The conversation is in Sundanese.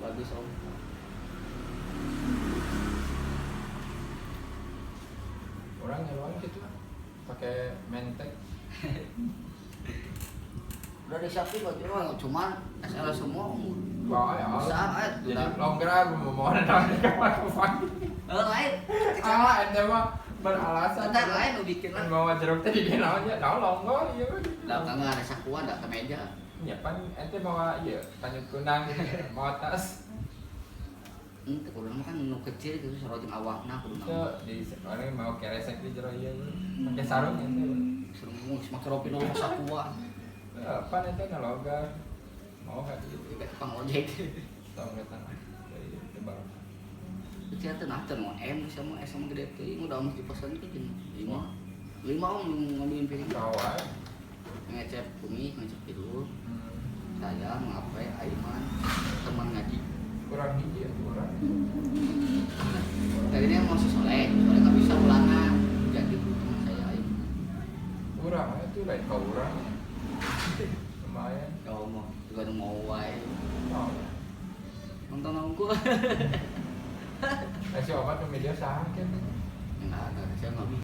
Bagus om. Orang nyeluan gitu lah. Pakai mentek. Udah disiapin baju mah cuman SL semua om. Wah, ya. Besar, eh, Jadi udah. longgar aku mau mohon di kamar pagi. Eh, lain. Ah, ente mah beralasan. Bentar lain lu bikin lah. Bawa jeruk teh di naonnya, naon longgar ieu. Dah kan ada sakuan, dah ke meja. Ya pan ente bawa ieu tanyut kunang bawa tas. Ente kudu mah kan nu kecil gitu sarojeng awakna kudu Itu mah. di orang mau keresek di jero ieu. Pakai sarung ente. Suruh ngomong make rompi nu sakuan. Pan ente na longgar. Mau kan gitu. Juga tukang ojek. Tong eta. Dari tebal. Kecil teh nah teh nu M sama S sama gede teuing udah geus dipesan ke jeung lima. Lima om ngambilin piring. Kawan. Ngecep kumis, ngecep tidur. Saya ngape Aiman teman ngaji. Kurang hiji atuh urang. Tadinya mau si Soleh, Soleh nggak bisa ulangan. Jadi teman saya Aiman. Urang itu lain ka urang. Lumayan. Kau mau juga mau wae. Mau. Nonton aku. Eh si obat media saha kieu. Enggak ada, saya nggak bisa.